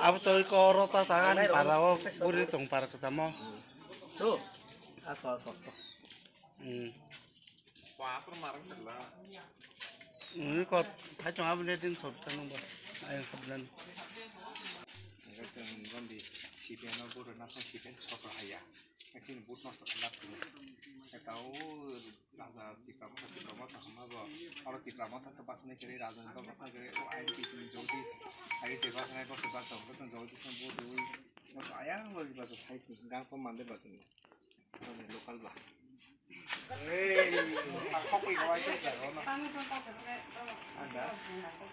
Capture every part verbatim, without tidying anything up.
Abo to iko oro ta tangan para o guri tong para kwchamo. Hmm. Ini kok hai tong abo le din sob tang ba. Ayang sob dan. Enggak sih, enggak di C P N no bodoh nasa C P N sob lah ya. Sini but no sob lah. Tahu Raja Tipra Motha, Tipra Motha hwnma bo. Oro Tipra Motha khe bachana kwrwi, Raja ni bagwi bachana kwrwi, o I N T C ni Jagdish. Age je bachana bo khe bachao, bachana Jagdish no bo dui. Bo ayang lori bacha sai ni, gang pho mande bachani. Mane local ba. Ei, a khokwi ko ai ko. Anda. Oi.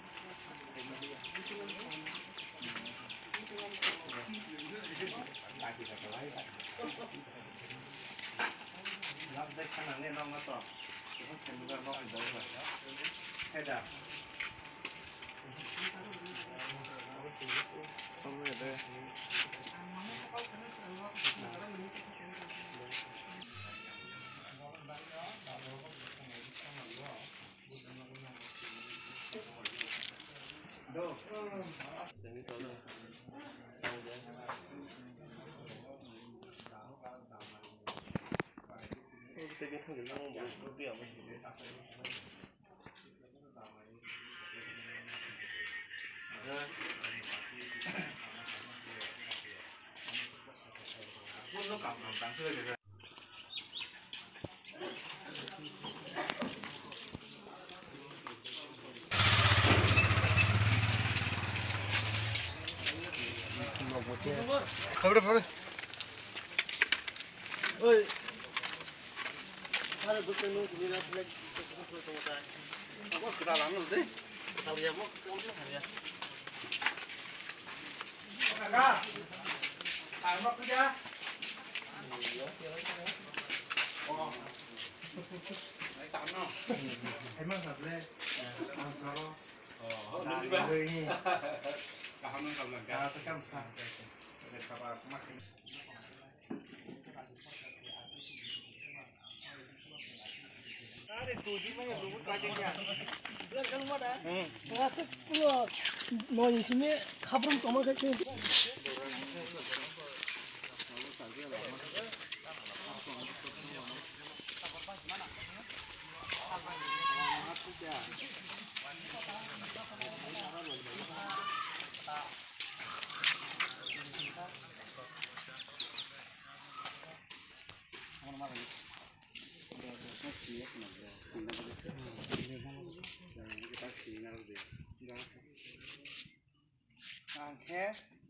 Ang khe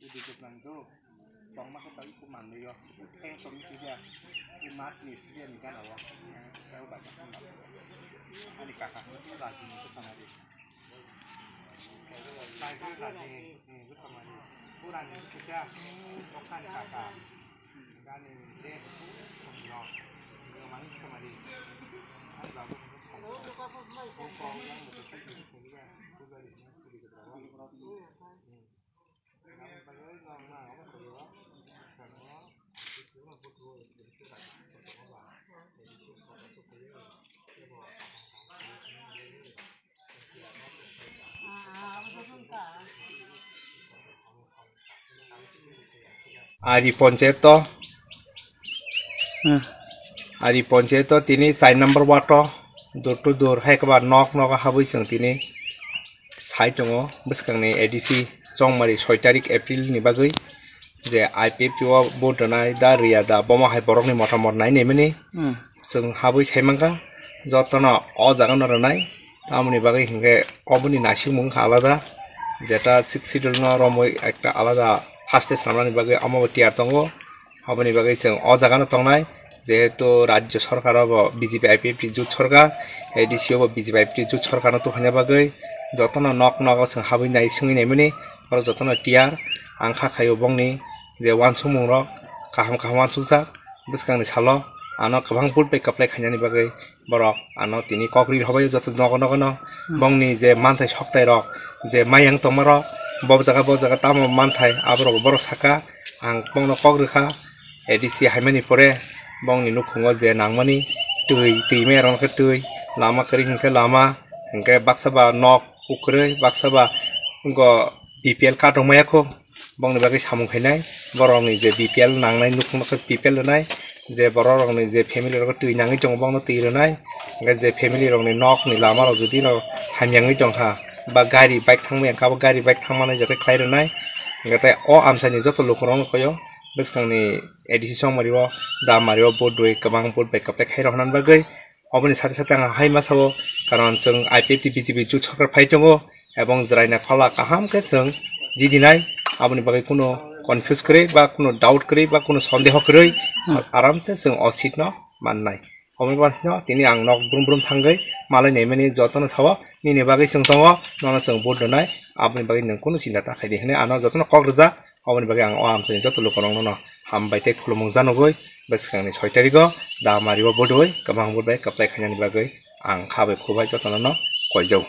udi kwplang do. Tongma khe tongwi khe manliyo. Theng tongwi twiya. I mat ni siyani gana o. Sayo bai khe ani kaka hwnwi Raji ni bwsa nari. Bai khe Raji ni bwsa nari. Pura ni bwsa khe ani kaka. Gani de tongyo. Mani bwsa nari. Ani babu. Ari ponchayat to, hmm, ari ponchayat to tini char number ward to door to door hai kaba nok nok habwi chwng tini sai tongo bwskangni A D C Chongmari soi tarik April ni bagwi je I P F T o vote rwnai da rwya da bomo hai borokni motamot nai naimani. Hmm. Chwng habwi sai mankha, jotono o jaga no rwnai. Tamoni bagwi hinkhe oboni naisingmung wngkha alada, jeta Sixth Schedule no romwi ekta alada haste swnamnani bagwi omo bo tiyar tongo. Oboni bagwi chwng o jaga no tongnai, jehetu rajyo sorkar o bo B J P I P F T jut sorkar, A D C o bo B J P I P T jut sorkar no tubuphaina bagwi jotono nok nogo chwng habwi nai swngwi naimani, oro jotono tiyar. Ang kha khaio bongni je uansukmung rok kaham kaham uansukjak, bwskangni salo ano kwbang vote bai kwplai khainani bagwi borok ano tini kok ri rwbaio joto nogo nogo no. Hmm. Bongni je manthai soktai rok, je mayang tongma rok, Bo jaga, bo jaga tamo manthai, aborok, borok saka, ang bongno kok rwkha, A D C haimani pore bongni nukhungo je nangmani twi, twi maya rok khe twi, lama kwrwi hwnkhe lama, hwnkhe baksa ba nok ukwrwi, baksa ba wngkha B P L card rok maya kho, bongni bagwi samung khainai, borokni je B P L nangnai nukhungno khe B P L rwnai, je borok rokni je family rok twi nangwi tongo bongno twi rwnai, hwnkhe je family rokni nokni lama rok jodi no hamyangwi tongkha, ba gari bike thangmaya wngkha, bo gari bike thangmani je khe khlai rwnai, hwnkhe tei o amchaini joto lukurokno khoyo bwskangni A D C songmari o, da mari o vote rwi kwbang vote bai kwplai khairok hwnani bagwi. Oboni sate sate ang hai ma sao, karon chwng I P F T B J P jut sarkar phai tongo, ebong jwraina khola kaham khe chwng jidinai, aboni bagwi kuno confuse kwrwi ba kuno doubt kwrwi ba kuno sondeho kwrwi, Hmm. aramse chwng o seat no mannai. Oboni bagwi no tini ang nok brum brum thangwi malai naimani jotono sao, nini bagwi chwng tongo, nono chwng vote rwnai, aboni bagwi nwng kuno chinta ta khaidi hwnwi ano jotono kok rwjak. Oboni bagwi ang o amchaini joto lukurokno no hambai tei khulumung janogwi bwskangni soi tarigo da mari o vote rwi kwbang vote bai kwplai khainani bagwi ang kha bai khu bai jotono no koijao.